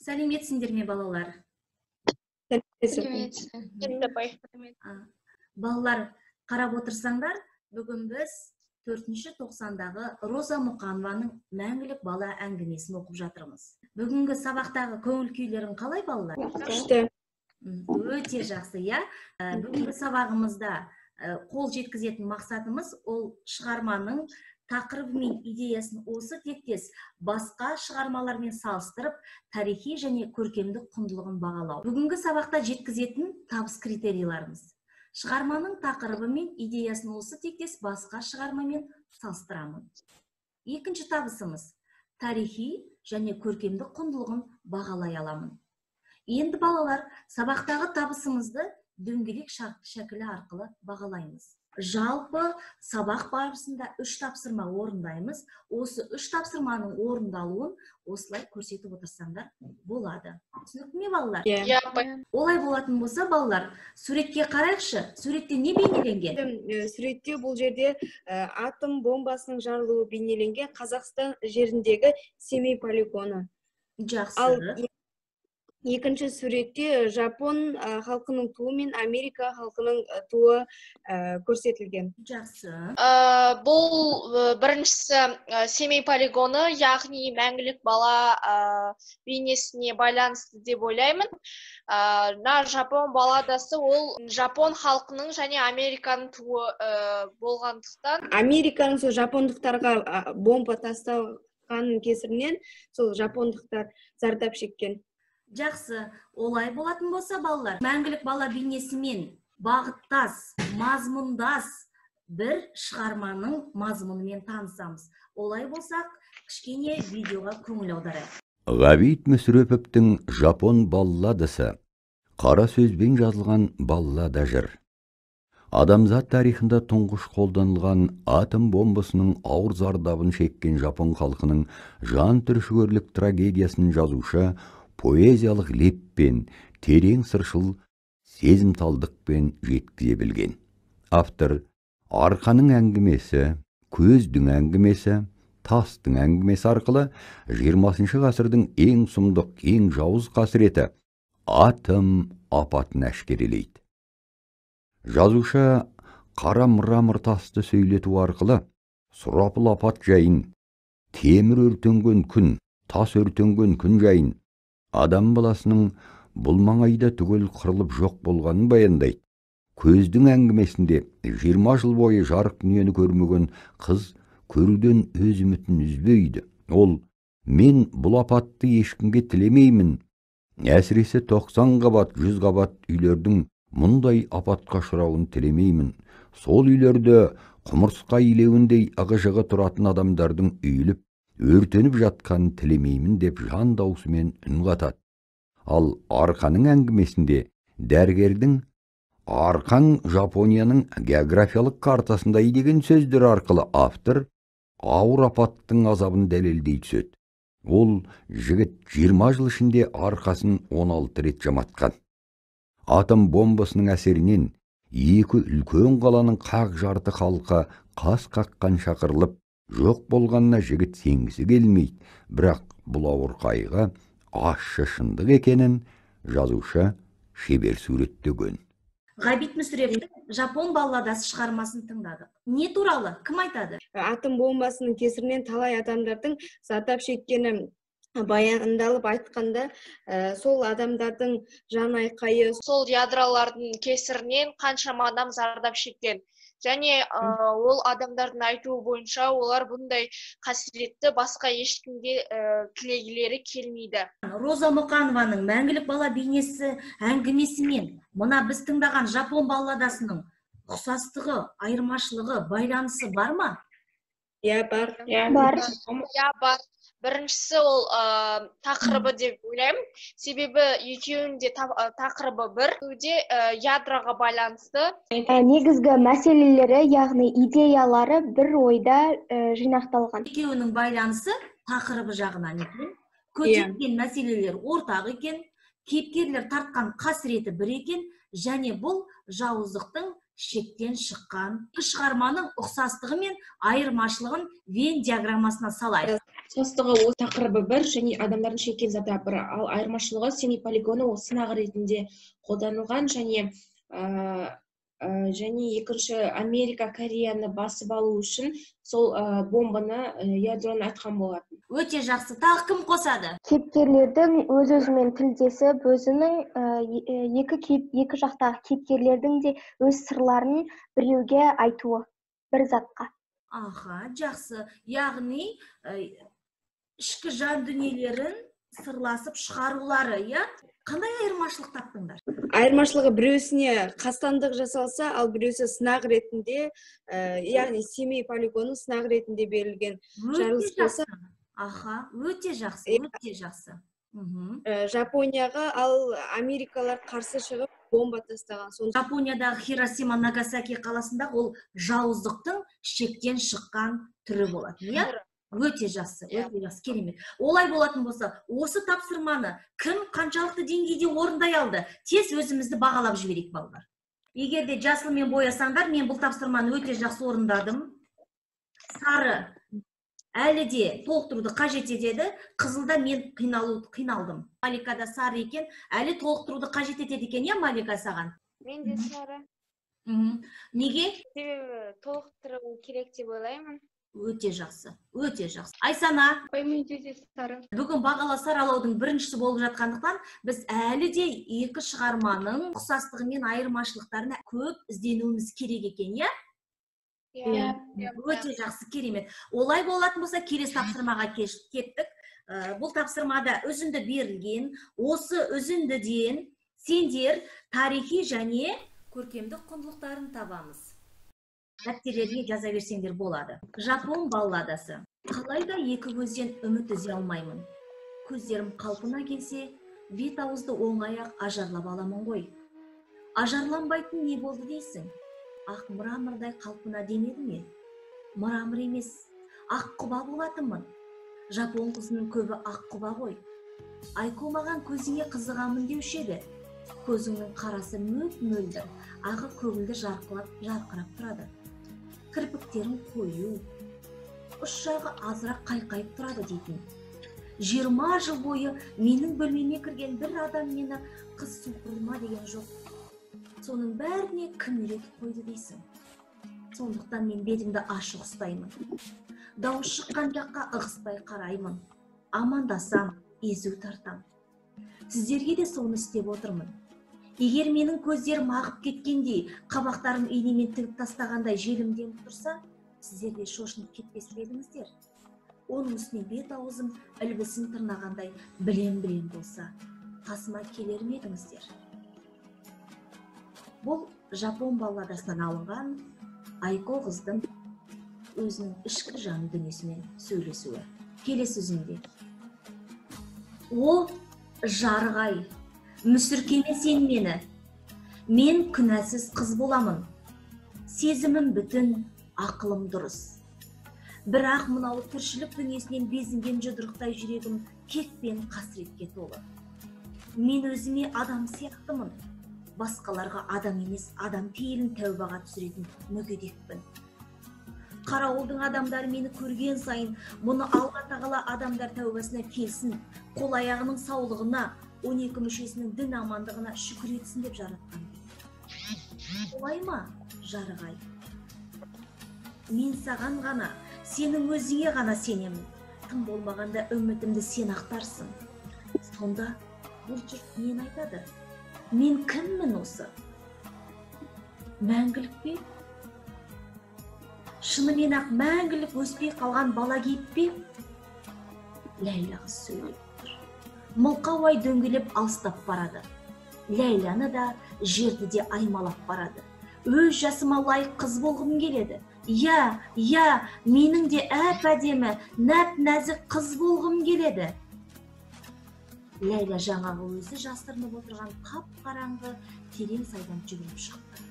Сәлеметсіңдер ме, балалар? Апай. Балалар, қарап отырсаңдар, бүгін біз төртінші тоқсандағы Роза Мұқанованың «Мәңгілік бала» әңгімесін оқып жатырмыз. Бүгінгі сабақтағы көңіл күйлерің қалай, балалар? Күшті. Өте жақсы, иә. Бүгінгі сабағымызда қол жеткізетін мақсатымыз ол шығарманың тақырыбы мен идеясын осы тектес басқа шығармалармен салыстырып, тарихи және көркемдік құндылығын бағалау. Бүгінгі сабақта жеткізетін табыс критерийларымыз: шығарманың тақырыбы мен идеясын осы тектес басқа шығармамен салыстырамын. Екінші табысымыз: тарихи және көркемдік құндылығын бағалай аламын. Енді, балалар, сабақтағы табысымызды дөңгелек шәкілі арқылы бағалаймыз. Жалпы сабақ барысында үш тапсырма орындаймыз. Осы үш тапсырманың орындалуын осылай көрсетіп отырсаңдар болады. Түсінікті ме, балалар? Иә. Иә, апай. Олай болатын болса, балалар, суретке қарайықшы. Суретте не бейнеленген? Суретте бұл жерде атом бомбасының жарылуы бейнеленген, Қазақстан жеріндегі Семей полигоны. Жақсы. Ал екінші суретте жапон халқының туы мен Америка халқының туы көрсетілген. Жақсы. Бұл біріншісі Семей полигоны, яғни Мәңгілік бала бейнесіне байланысты деп ойлаймын. Мына жапон балладасы, ол жапон халқының және Американың туы болғандықтан. Американың сол жапондықтарға бомба тастағанның кесірінен сол жапондықтар зардап шеккен. Жақсы. Олай болатын болса, балалар, Мәңгілік бала бейнесімен бағыттас, мазмұндас бір шығарманың мазмұнымен танысамыз. Олай болсақ, кішкене видеоға көңіл аударайық. Ғабит Мүсіреповтің «Жапон балладасы» қара сөзбен жазылған баллада, жыр. Адамзат тарихында тұңғыш қолданылған атом бомбасының ауыр зардабын шеккен жапон халқының жан түршігерлік трагедиясын жазушы поэзиялық леппен, терең сыршыл сезімталдықпен жеткізе білген. Автор арқаның әңгімесі, көздің әңгімесі, тастың әңгімесі арқылы 20 ғасырдың ең сұмдық, ең жауыз қасіреті атом апатын әшкерелейді. Жазушы қара мрамор тасты сөйлету арқылы сұрапыл апат жайын, темір өртенген күн, тас өртенген күн жайын, адам баласының бұл маңайда түгел қырылып жоқ болғанын баяндайды. Көздің әңгімесінде 20 жыл бойы жарық дүниені көрмеген қыз көруден өз үмітін үзбейді. Ол: «Мен бұл апатты ешкімге тілемеймін. Әсіресе 90 қабат, 100 қабат үйлердің мұндай апатқа ұшырауын тілемеймін. Сол үйлерде құмырсқа илеуіндей ығы-жығы тұратын адамдардың үйіліп, өртеніп жатқанын тілемеймін», – деп жан даусымен үн қатады. Ал арқаның әңгімесінде дәрігердің «Арқаң Жапонияның географиялық картасындай» деген сөздер арқылы автор ауыр апаттың азабын дәлелдей түседі. Ол жігіт 20 жыл ішінде арқасын 16 рет жаматқан. Атом бомбасының әсерінен екі үлкен қаланың қақ жарты халқы қас қаққанша қырылып жоқ болғанына жігіт сенгісі келмейді, бірақ бұл ауыр қайғы ащы шындық екенін жазушы шебер суреттеген. Ғабит Мүсіреповтің «Жапон балладасы» шығармасын тыңдадық. Не туралы? Кім айтады? Атом бомбасының кесірінен талай адамдардың зардап шеккені баяндалып айтқанда, сол адамдардың жан айқайы. Сол ядролардың кесірінен қаншама адам зардап шеккен. Және ол адамдардың айтуы бойынша, олар бұндай қасіретті басқа ешкімге тілегілері келмейді. Роза Мұқанованың «Мәңгілік бала бейнесі» әңгімесімен мына біз тыңдаған жапон балладасының ұқсастығы, айырмашылығы, байланысы бар ма? Иә, бар. Иә. Бар. Иә, бар. Біріншісі ол тақырыбы деп ойлаймын, себебі екеуінің де тақырыбы бір, екеуі де ядроға байланысты. Негізгі мәселелері, яғни идеялары бір ойда жинақталған. Екеуінің байланысы тақырыбы жағынан екен, көтерген мәселелер ортақ екен, кейіпкерлер тартқан қасіреті бір екен және бұл жауыздықтың шектен шыққан. Екі шығарманың ұқсастығы мен айырмашылығын Венн диаграммасына салайық. Ұқсастығы ол тақырыбы бір және адамдардың шеккен зардабы бір. Ал айырмашылығы Семей полигоны ол сынақ ретінде қолданылған және екінші Америка Кореяны басып алу үшін сол бомбаны, ядроны атқан болатын. Өте жақсы. Тағы кім қосады? Кейіпкерлердің өз-өзімен тілдесіп, өзінің екі жақтағы кейіпкерлердің де өз сырларын біреуге айтуы, бір затқа. Аха, жақсы. Яғни ішкі жан дүниелерін сырласып шығарулары, иә? Қандай айырмашылық таптыңдар? Айырмашылығы біреусіне қастандық жасалса, ал біреусі сынақ ретінде, яғни Семей полигоны сынақ ретінде берілген жарылыс болса. Аха, өте жақсы, өте жақсы. Жапонияға ал Америкалар қарсы шығып бомба тастаған. Жапониядағы Хиросима, Нагасаки қаласындағы ол жауыздықтың шектен шыққан түрі болатын, иә? Өте жақсы, өте жақсы, керемет. Олай болатын болса, осы тапсырманы кім қаншалықты деңгейде орындай алды? Тез өзімізді бағалап жіберейік, балалар. Егер де жасылмен боясаңдар, мен бұл тапсырманы өте жақсы орындадым. Сары әлі де толықтыруды қажет етеді. Қызылда мен қиналдым. Маликада сары екен, әлі толықтыруды қажет етеді екен, иә, Малика, саған? Мен де сары. Неге? Себебі толықтыру керек деп ойлаймын. Өте жақсы, өте жақсы. Айсана. Менде де сары. Бүгін бағала саралаудың біріншісі болып жатқандықтан, біз әлі де екі шығарманың ұқсастығы мен айырмашылықтарына көп ізденуіміз керек екен, иә? Иә. Өте жақсы, керемет. Олай болатын болса, келесі тапсырмаға кеттік. Бұл тапсырмада үзінді берілген. Осы үзіндіден сендер тарихи және көркемдік құндылықтарын табамыз. Дәптерлерге жаза берсеңдер болады. Жапон балладасы. Қалай да екі көзден үміт үзе алмаймын. Көздерім қалпына келсе, бет ауызды оңай-ақ ажарлап аламын ғой. Ажарланбайтын не болды дейсің? Ақ мрамордай қалпына демеді ме? Мрамор емес, ақ құба болатынмын. Жапон қызының көбі ақ құба ғой. Айко маған көзіңе қызығамын деуші еді. Көзіңнің қарасы мөп-мөлдір, ағы көгілдір жарқырап тұрады. Кірпіктерін қою, ұш жағы азырақ қайқайып тұрады дейтін. 20 жыл бойы менің бөлмеме кірген бір адам мені қыз соқырма деген жоқ. Соның бәріне кім үйретіп қойды дейсің? Сондықтан мен бетімді ашық ұстаймын. Дауыс шыққан жаққа ығыспай қараймын. Амандасам, езу тартам. Сіздерге де соны істеп отырмын. Егер менің көздерім ағып кеткендей, қабақтарым инемен тігіп тастағандай желімденіп тұрса, сіздер де шошынып кетпес пе едіңіздер? Оның үстіне бет аузым ілбісін тырнағандай білем-білем болса, қасыма келер ме едіңіздер? Бұл жапон балладасынан алынған Айко қыздың өзінің ішкі жан дүниесімен сөйлесуі. Келесі үзінді. О, жарық ай, мүсіркеме сен мені. Мен күнәсіз қыз боламын. Сезімім бүтін, ақылым дұрыс. Бірақ мынау тіршілік дүниесінен безінген жұдырықтай жүрегім кек пен қасіретке толы. Мен өзіме адам сияқтымын. Басқаларға адам емес, адам пейілін тәубаға түсіретін мүгедекпін. Қарауылдың адамдары мені көрген сайын, мұны Алла тағала адамдар тәубасына келсін, қол аяғының саулығына, 12 мүшесінің дін амандығына шүкір етсін деп жаратқан. Олай ма, жарық ай? Мен саған ғана, сенің өзіңе ғана сенемін. Тым болмағанда үмітімді сен ақтарсың. Сонда бұл жұрт нені айтады? Мен кіммін осы? Мәңгілік пе? Шынымен ақ мәңгілік өспей қалған бала кейіп пе? Ләйлә қыз сөйлеп тұр. Мылқау ай дөңгелеп алыстап барады. Ләйләні да, жерді де аймалап барады. Өз жасыма лайық қыз болғым келеді. Иә, иә, менің де әп-әдемі, нәп-нәзік қыз болғым келеді. Ләйлә жаңағы өзі жасырынып отырған қап-қараңғы терең сайдан жүгіріп шықты.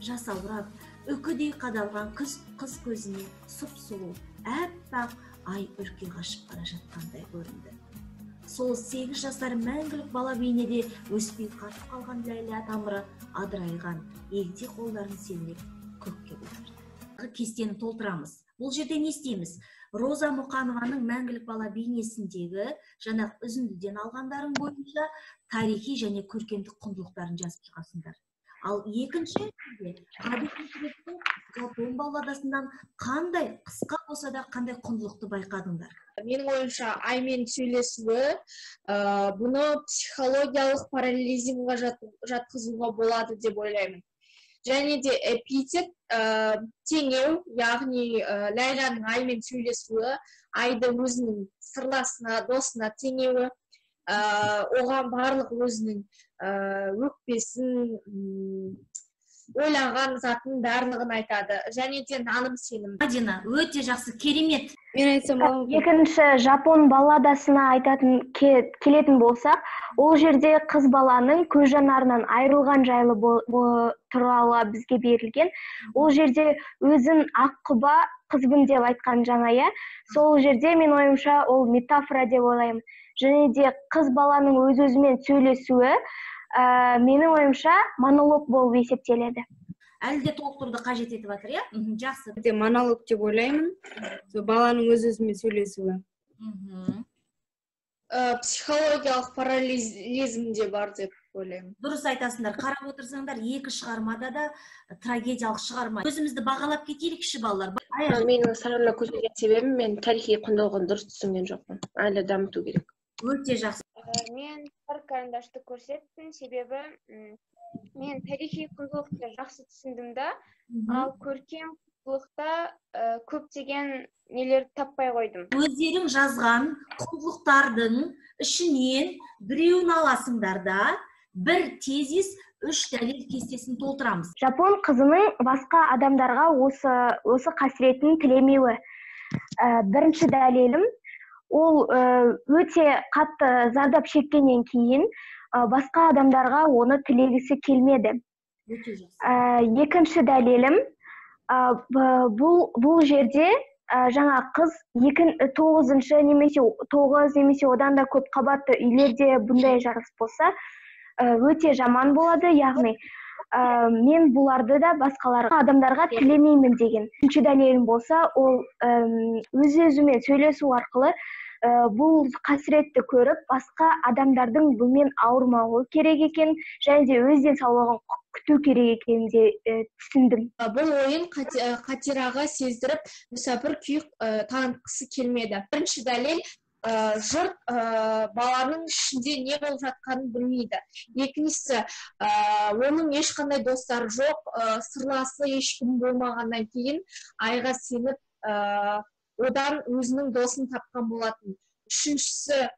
Жасаурап, үкідей қадалған қыз көзіне сұп-сұлу, әппақ ай үрке қашып бара жатқандай көрінді. Сол 8 жасар мәңгілік бала бейнеде өспей қатып қалған Ләйлә тамыры адырайған егде қолдарын сермеп көкке көтерді. Кестені толтырамыз. Бұл жерде не істейміз? Роза Мұқанованың Мәңгілік бала бейнесіндегі жаңағы үзіндіден алғандарың бойынша тарихи және көркемдік құндылықтарын жазып шығасыңдар. Ал екінші Ғабит Мүсіреповтің Жапон балладасынан қандай қысқа болса да қандай құндылықты байқадыңдар? Менің ойымша, Аймен сөйлесуі, бұны психологиялық параллелизмға жатқызуға болады деп ойлаймын. Және де эпитет, теңеу, яғни Ләйләнің Аймен сөйлесуі, Айды өзінің сырласына, досына теңеуі, оған барлық өзінің өкпесін, ойлаған затын барлығын айтады. Және де наным сенім. Мадина, өте жақсы, керемет. Мен айтсам бола ма? Екінші Жапон балладасына айтатын келетін болсақ, ол жерде қыз баланың көз жанарынан айырылған жайлы туралы бізге берілген. Ол жерде өзін ақ құба қызбын деп айтқан жаңа, иә. Сол жерде мен ойымша ол метафора деп ойлаймын. Және де қыз баланың өз-өзімен сөйлесуі, менің ойымша, монолог болып есептеледі. Әлі де толықтыруды қажет етіп жатыр, иә? Жақсы. Де монолог деп ойлаймын. Сол баланың өз-өзімен сөйлесуі. Психологиялық параллелизм де бар деп ойлаймын. Дұрыс айтасыңдар. Қарап отырсаңдар, екі шығармада да трагедиялық шығарма. Өзімізді бағалап кетелікші, балалар. Менің сарыны көтерген себебім, мен тарихи құндылығын дұрыс түсінген жоқпын. Әлі дамыту керек. Өте жақсы. Мен сары карандашты көрсеттім, себебі мен тарихи құндылықты жақсы түсіндім да, ал көркем құндылықта көптеген нелерді таппай қойдым. Өздерің жазған құндылықтардың ішінен біреуін аласыңдар да, бір тезис, үш дәлел кестесін толтырамыз. Жапон қызының басқа адамдарға осы қасіретін тілемеуі. Бірінші дәлелім, ол өте қатты зардап шеккеннен кейін басқа адамдарға оны тілегісі келмеді. Өте жақсы. Екінші дәлелім, бұл жерде жаңа қыз 9-шы немесе 9 немесе одан да көп қабатты үйлерде бұндай жарылыс болса, өте жаман болады, яғни мен бұларды да басқаларға, адамдарға тілемеймін деген. Үшінші дәлелім болса, ол өз-өзімен сөйлесу арқылы бұл қасіретті көріп, басқа адамдардың бұнымен ауырмауы керек екен, және де өз денсаулығын күту керек екенін де түсіндім. Бұл ойын Қатираға сездіріп, мүсәпір күй танытқысы келмеді. Бірінші дәлел, жұрт баланың ішінде не болып жатқанын білмейді. Екіншісі, оның ешқандай достары жоқ, сырласы ешкім болмағаннан кейін Айға сеніп, одан өзінің досын тапқан болатын. Үшіншісі,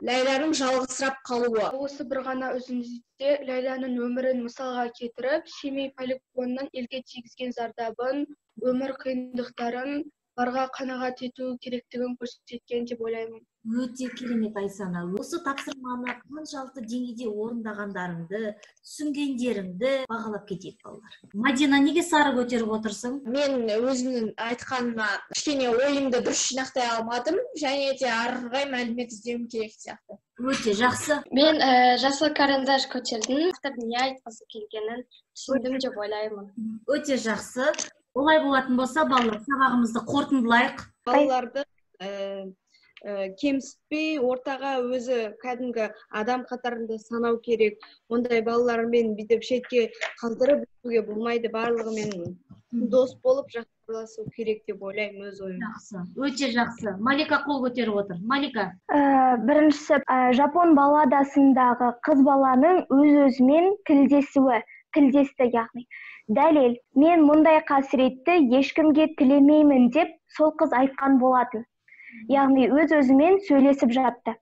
Ләйләнің жалғызсырап қалуы. Осы бір ғана үзіндіде Ләйләнің өмірін мысалға кетіріп, Семей полигонынан елге тигізген зардабын, өмір қиындықтарын барға қанағат ету керектігін көрсеткен деп ойлаймын. Өте керемет, Айсана. Осы тапсырманы қаншалықты деңгейде орындағандарыңды, түсінгендеріңді бағалап кетейік, балалар. Мадина, неге сары көтеріп отырсың? Мен өзімнің айтқаныма кішкене ойымды дұрыс жинақтай алмадым, және де ары қарай мәлімет іздеуім керек сияқты. Өте жақсы. Мен жасыл карандаш көтердім. Автордың не айтқысы келгенін түсіндім деп ойлаймын. Өте жақсы. Олай болатын болса, балалар, сабағымызды қорытындылайық. Балаларды кемсітпей, ортаға өзі кәдімгі адам қатарында санау керек. Ондай балалармен бүйтіп шетке қалдырып өтуге болмайды, барлығымен дос болып жақындасу керек деп ойлаймын, өз ойым. Жақсы, өте жақсы. Малика қол көтеріп отыр. Малика. Біріншісі, Жапон балладасындағы қыз баланың өз-өзімен тілдесуі, тілдесті яғни. Дәлел, мен мұндай қасіретті ешкімге тілемеймін деп сол қыз айтқан болатын. Яғни өз-өзімен сөйлесіп жатты.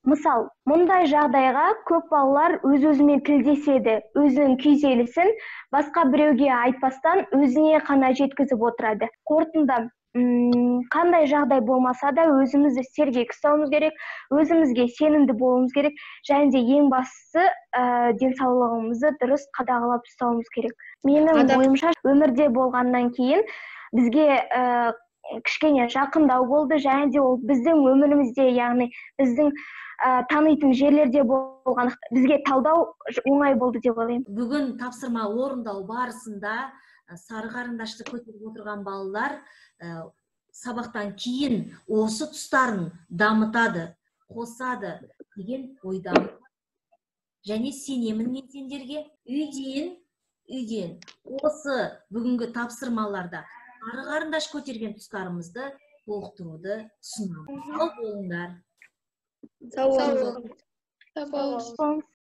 Мысал, мұндай жағдайға көп балалар өз-өзімен тілдеседі, өзінің күйзелісін басқа біреуге айтпастан өзіне қана жеткізіп отырады. Қорытынды, қандай жағдай болмаса да өзімізді сергек ұстауымыз керек, өзімізге сенімді болуымыз керек, және де ең бастысы денсаулығымызды дұрыс қадағалап ұстауымыз керек. Менің ойымша, өмірде болғаннан кейін бізге кішкене жақындау болды, және де ол біздің өмірімізде, яғни біздің танитын жерлерде болған, бізге талдау оңай болды деп ойлаймын. Бүгін тапсырма орындау барысында сары қарындашты көтеріп отырған балалар Сабақтан кейін осы тұстарын дамытады, қосады деген ойдамын. Және сенемін мен сендерге. Үйден осы бүгінгі тапсырмаларда сары қарындаш көтерген тұстарымызды толықтыруды ұсынамын. Сау болыңдар. Сау болыңыз. Сау болыңыз.